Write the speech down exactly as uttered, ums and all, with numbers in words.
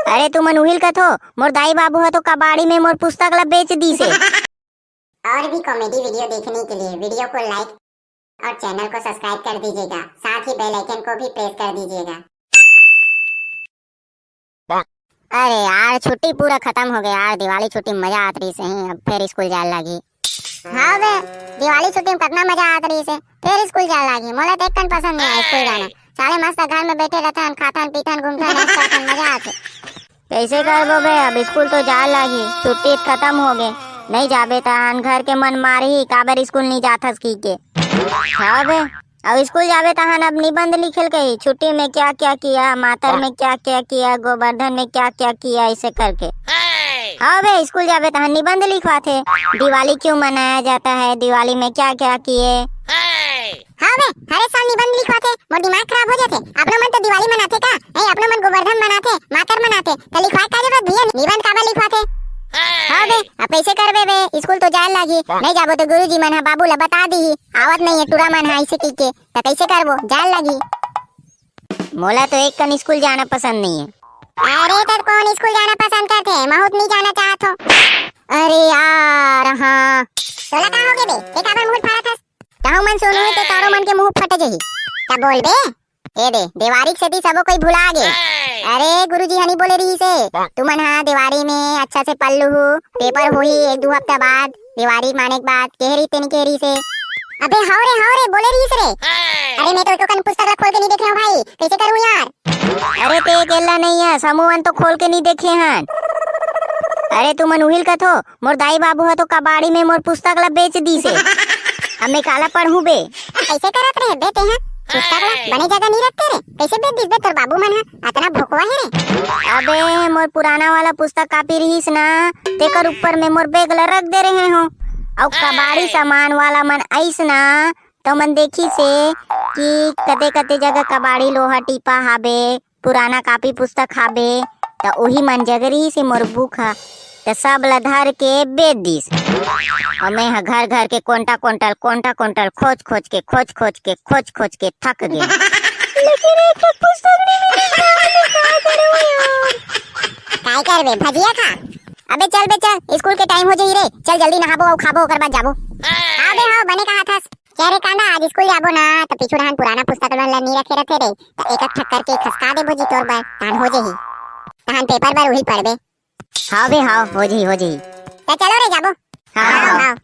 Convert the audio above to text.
अरे तुमन उहिल कथो, मोर दाई बाबू ह तो कबाड़ी में मोर पुस्तक ला बेच दीस हे। और भी कॉमेडी वीडियो देखने के लिए वीडियो को लाइक और चैनल को सब्सक्राइब कर दीजिएगा, साथ ही बेल आइकन को भी प्रेस कर दीजिएगा। अरे यार, छुट्टी पूरा खत्म हो गया यार, दिवाली छुट्टी में मजा आत रहिस हे, अब फिर स्कूल जाए लागी। हाँ बे, दिवाली छुट्टी में कितना मजा आत रहिस हे, फिर स्कूल जाए लागी। मोला तो एक कन पसंद नहीं है स्कूल जाना। साले मस्त घर में बैठे रहथन, खाथन पीथन, घूमथन, ऐश करथन, मजा आथे। कैसे करबो बे, अब स्कूल तो जाए लागी, छुट्टी खत्म हो गए, नहीं जाबे तहन घर के मन मारही, काबर स्कूल नहीं जाथस की के। हाँ बे, अब स्कूल जाबे तहन अब निबंध लिखेल कही, छुट्टी में क्या क्या किया, मातर में क्या क्या किया, गोवर्धन में क्या क्या किया, ऐसे करके। हाँ बे, स्कूल जाबे तहन निबंध लिखवाथे, दिवाली क्यों मनाया जाता है, दिवाली में क्या क्या किए। हाँ बे, हर साल निबंध लिखवाथे, मोर दिमाग खराब हो जाथे। अपनो मन तो दिवाली मनाथे का? नहीं, अपनो मन गोवर्धन मनाथे, मातर मनाथे, तो लिखवाए का जरूरत भैया, निबंध काबर लिखवाथे? हाँ बे, अब कैसे करबे बे, स्कूल तो जाए लागी, नहीं जाबो तो गुरुजी मन ह बाबू ला बता दीही, आवत नहीं है टूरा मन ह ऐसे कहिके, तो कैसे करबो, जाए लागी। मोला तो एक कन स्कूल जाना पसंद नहीं है। अरे, तब कौन स्कूल जाना पसंद करथे? महूँ तो नहीं जाना चाहत हो। अरे यार, हाँ। तोला का हो गे बे? ते काबर मुंह फाड़त हस? कहूँ मन सुनो है तो तारो मन के मुंह फट जाही। तब बोल बे। ए दे, देवारी के सेती सबो कोई भुला गे। अरे, गुरुजी हनी बोले रहिस हे, तुमन हा देवारी में अच्छा से पढ़ लूहू, पेपर होही एक दू हफ्ता बाद, देवारी माने के बाद, केहरी तेनी केहरी से। अबे हव रे, हव रे, बोले रहिस रे। अरे, मैं तो एको कन पुस्तक ला खोल के नहीं देखे हूँ भाई, कैसे करूँ यार? अरे, ते अकेला नहीं है, समूहन तो खोल के नहीं देखे हन। अरे, तुमन उहिल कथो, मोर दाई बाबू ह तो कबाड़ी में मोर पुस्तक ला बेच दीस हे। अब मैं काला पढ़हूँ बे? कैसे करत रहे बे तेहा? पुस्तक ला बने जगह नहीं रखते रे, कैसे बेच दीस बे तोर बाबू मन ह? अतना भोकवा हे रे। अबे, मोर पुराना वाला पुस्तक कापी रहिस ना, तेकर ऊपर में मोर बैग ला रख दे रहे हो। अउ कबाड़ी सामान वाला मन आइस ना, तो मन देखिस हे कि कते कते जगह कबाड़ी लोहा टीपा हाबे, पुराना कापी पुस्तक हाबे, त ओही मन जगह रहिस हे मोर बुक ह, त सब ल धर के बेच दीस। अउ मैं ह घर घर के कोंटा कोंटल, कोंटा कोंटल खोज खोज के, खोज खोज के, खोज खोज के थक गे। लेकिन एक ठो पुस्तक नहीं मिलिस, का करूँ यार? काय करबे, भजिया खा। अबे चल बे चल, स्कूल के टाइम हो जाही रे, चल जल्दी नहाबो अउ खाबो, ओकर बाद जाबो। हाँ बे हाँ, बने कहा थस। क्या रे कांदा, आज स्कूल जाबो ना, त पीछू डहान पुराना पुस्तक मन ला नी रखे रथे रे, त एक एक ठक करके खसका देबो जी तोर बर, तहन हो जही। तहन पेपर बर उहिल पढ़बे। हाँ बे हाँ, हो जही, हो जही। त चलो रे जाबो। हाँ, हाँ, हाँ। हाँ।